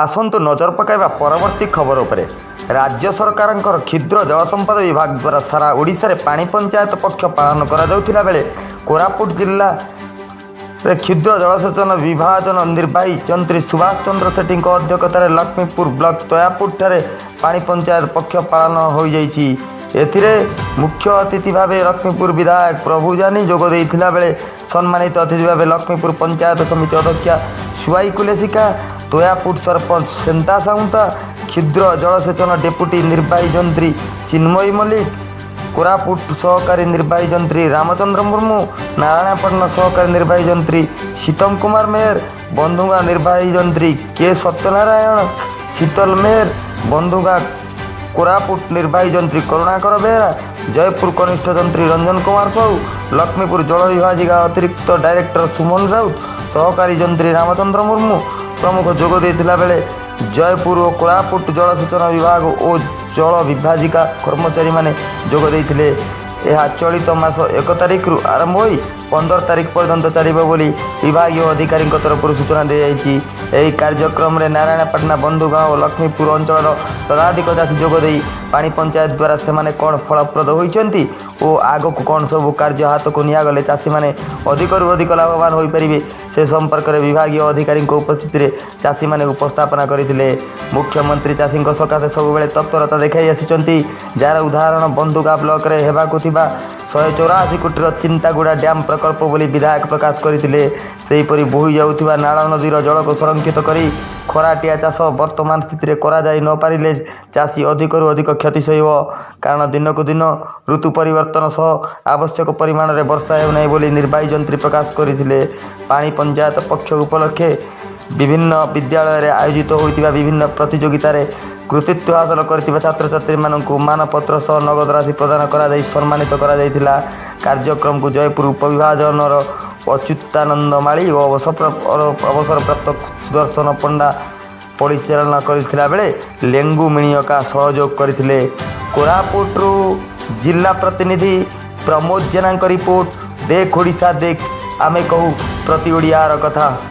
ଆସନ୍ତୁ ନଜର ପକାଇବା ପରବର୍ତ୍ତୀ ଖବର ଉପରେ। ରାଜ୍ୟ ସରକାରଙ୍କର କ୍ଷୁଦ୍ର ଜଳସମ୍ପଦ ବିଭାଗ ଦ୍ୱାରା ସାରା ଓଡ଼ିଶାରେ ପାଣି ପଞ୍ଚାୟତ ପକ୍ଷ ପାଳନ କରାଯାଉଥିଲା ବେଳେ କୋରାପୁଟ ଜିଲ୍ଲାରେ କ୍ଷୁଦ୍ର ଜଳସେଚନ ବିଭାଜନ ନିର୍ବାହୀ ଯନ୍ତ୍ରୀ ସୁଭାଷ ଚନ୍ଦ୍ର ସେଠୀଙ୍କ ଅଧ୍ୟକ୍ଷତାରେ ଲକ୍ଷ୍ମୀପୁର ବ୍ଲକ ତୟାପୁରଠାରେ ପାଣି ପଞ୍ଚାୟତ ପକ୍ଷ ପାଳନ ହୋଇଯାଇଛି। ଏଥିରେ ମୁଖ୍ୟ ଅତିଥି ଭାବେ ଲକ୍ଷ୍ମୀପୁର ବିଧାୟକ ପ୍ରଭୁ ଜାନି ଯୋଗ ଦେଇଥିଲା ବେଳେ ସମ୍ମାନିତ ଅତିଥି ଭାବେ ଲକ୍ଷ୍ମୀପୁର ପଞ୍ଚାୟତ ସମିତି ଅଧ୍ୟକ୍ଷା ସୁଆଇ କୁଲେସିକା, ତୋୟାପୁଟ ସରପଞ୍ଚ ସେନ୍ତା ସାଉନ୍ତା, କ୍ଷୁଦ୍ର ଜଳସେଚନ ଡେପୁଟି ନିର୍ବାହୀ ଯନ୍ତ୍ରୀ ଚିନ୍ମୟୀ ମଲ୍ଲିକ, କୋରାପୁଟ ସହକାରୀ ନିର୍ବାହୀ ଯନ୍ତ୍ରୀ ରାମଚନ୍ଦ୍ର ମୁର୍ମୁ, ନାରାୟଣପାଟଣା ସହକାରୀ ନିର୍ବାହୀ ଯନ୍ତ୍ରୀ ସୀତମ କୁମାର ମେହେର, ବନ୍ଧୁଗାଁ ନିର୍ବାହୀ ଯନ୍ତ୍ରୀ କେ ସତ୍ୟନାରାୟଣ ଶୀତଲ ମେହେର, ବନ୍ଧୁଗାଁ କୋରାପୁଟ ନିର୍ବାହୀ ଯନ୍ତ୍ରୀ କରୁଣାକର ବେହେରା, ଜୟପୁର କନିଷ୍ଠ ଯନ୍ତ୍ରୀ ରଞ୍ଜନ କୁମାର ସାହୁ, ଲକ୍ଷ୍ମୀପୁର ଜଳ ବିଭାଜିକା ଅତିରିକ୍ତ ଡାଇରେକ୍ଟର ସୁମନ ରାଉତ, ସହକାରୀ ଯନ୍ତ୍ରୀ ରାମଚନ୍ଦ୍ର ମୁର୍ମୁ ପ୍ରମୁଖ ଯୋଗ ଦେଇଥିଲା ବେଳେ ଜୟପୁର ଓ କୋରାପୁଟ ଜଳସେଚନ ବିଭାଗ ଓ ଜଳ ବିଭାଜିକା କର୍ମଚାରୀମାନେ ଯୋଗ ଦେଇଥିଲେ। ଏହା ଚଳିତ ମାସ 1 ତାରିଖରୁ ଆରମ୍ଭ ହୋଇ 15 ତାରିଖ ପର୍ଯ୍ୟନ୍ତ ଚାଲିବ ବୋଲି ବିଭାଗୀୟ ଅଧିକାରୀଙ୍କ ତରଫରୁ ସୂଚନା ଦିଆଯାଇଛି। ଏହି କାର୍ଯ୍ୟକ୍ରମରେ ନାରାୟଣପାଟଣା, ବନ୍ଧୁଗାଁ ଓ ଲକ୍ଷ୍ମୀପୁର ଅଞ୍ଚଳର ଶତାଧିକ ଚାଷୀ ଯୋଗ ଦେଇ ପାଣି ପଞ୍ଚାୟତ ଦ୍ୱାରା ସେମାନେ କ'ଣ ଫଳପ୍ରଦ ହୋଇଛନ୍ତି ଓ ଆଗକୁ କ'ଣ ସବୁ କାର୍ଯ୍ୟ ହାତକୁ ନିଆଗଲେ ଚାଷୀମାନେ ଅଧିକରୁ ଅଧିକ ଲାଭବାନ ହୋଇପାରିବେ, ସେ ସମ୍ପର୍କରେ ବିଭାଗୀୟ ଅଧିକାରୀଙ୍କ ଉପସ୍ଥିତିରେ ଚାଷୀମାନେ ଉପସ୍ଥାପନା କରିଥିଲେ। ମୁଖ୍ୟମନ୍ତ୍ରୀ ଚାଷୀଙ୍କ ସକାଶେ ସବୁବେଳେ ତତ୍ପରତା ଦେଖାଇ ଆସିଛନ୍ତି, ଯାହାର ଉଦାହରଣ ବନ୍ଧୁଗାଁ ବ୍ଲକରେ ହେବାକୁ ଥିବା 184 କୋଟିର ଚିନ୍ତାଗୁଡ଼ା ଡ୍ୟାମ୍ ପ୍ରକଳ୍ପ ବୋଲି ବିଧାୟକ ପ୍ରକାଶ କରିଥିଲେ। ସେହିପରି ବୋହି ଯାଉଥିବା ନାଳ ନଦୀର ଜଳକୁ ସଂରକ୍ଷିତ କରି ଖରାଟିଆ ଚାଷ ବର୍ତ୍ତମାନ ସ୍ଥିତିରେ କରାଯାଇ ନପାରିଲେ ଚାଷୀ ଅଧିକରୁ ଅଧିକ କ୍ଷତି ସହିବ, କାରଣ ଦିନକୁ ଦିନ ଋତୁ ପରିବର୍ତ୍ତନ ସହ ଆବଶ୍ୟକ ପରିମାଣରେ ବର୍ଷା ହେଉନାହିଁ ବୋଲି ନିର୍ବାହୀ ଯନ୍ତ୍ରୀ ପ୍ରକାଶ କରିଥିଲେ। ପାଣି ପଞ୍ଚାୟତ ପକ୍ଷ ଉପଲକ୍ଷେ ବିଭିନ୍ନ ବିଦ୍ୟାଳୟରେ ଆୟୋଜିତ ହୋଇଥିବା ବିଭିନ୍ନ ପ୍ରତିଯୋଗିତାରେ କୃତିତ୍ୱ ହାସଲ କରିଥିବା ଛାତ୍ରଛାତ୍ରୀମାନଙ୍କୁ ମାନପତ୍ର ସହ ନଗଦ ରାଶି ପ୍ରଦାନ କରାଯାଇ ସମ୍ମାନିତ କରାଯାଇଥିଲା। କାର୍ଯ୍ୟକ୍ରମକୁ ଜୟପୁର ଉପବିଭାଜନର ଅଚ୍ୟୁତାନନ୍ଦ ମାଳି ଓ ଅବସରପ୍ରାପ୍ତ ସୁଦର୍ଶନ ପଣ୍ଡା ପରିଚାଳନା କରିଥିଲା ବେଳେ ଲେଙ୍ଗୁ ମିଣିୟକା ସହଯୋଗ କରିଥିଲେ। କୋରାପୁଟରୁ ଜିଲ୍ଲା ପ୍ରତିନିଧି ପ୍ରମୋଦ ଜେନାଙ୍କ ରିପୋର୍ଟ, ଦେଖ ଓଡ଼ିଶା ଦେଖ, ଆମେ କହୁ ପ୍ରତି ଓଡ଼ିଆର କଥା।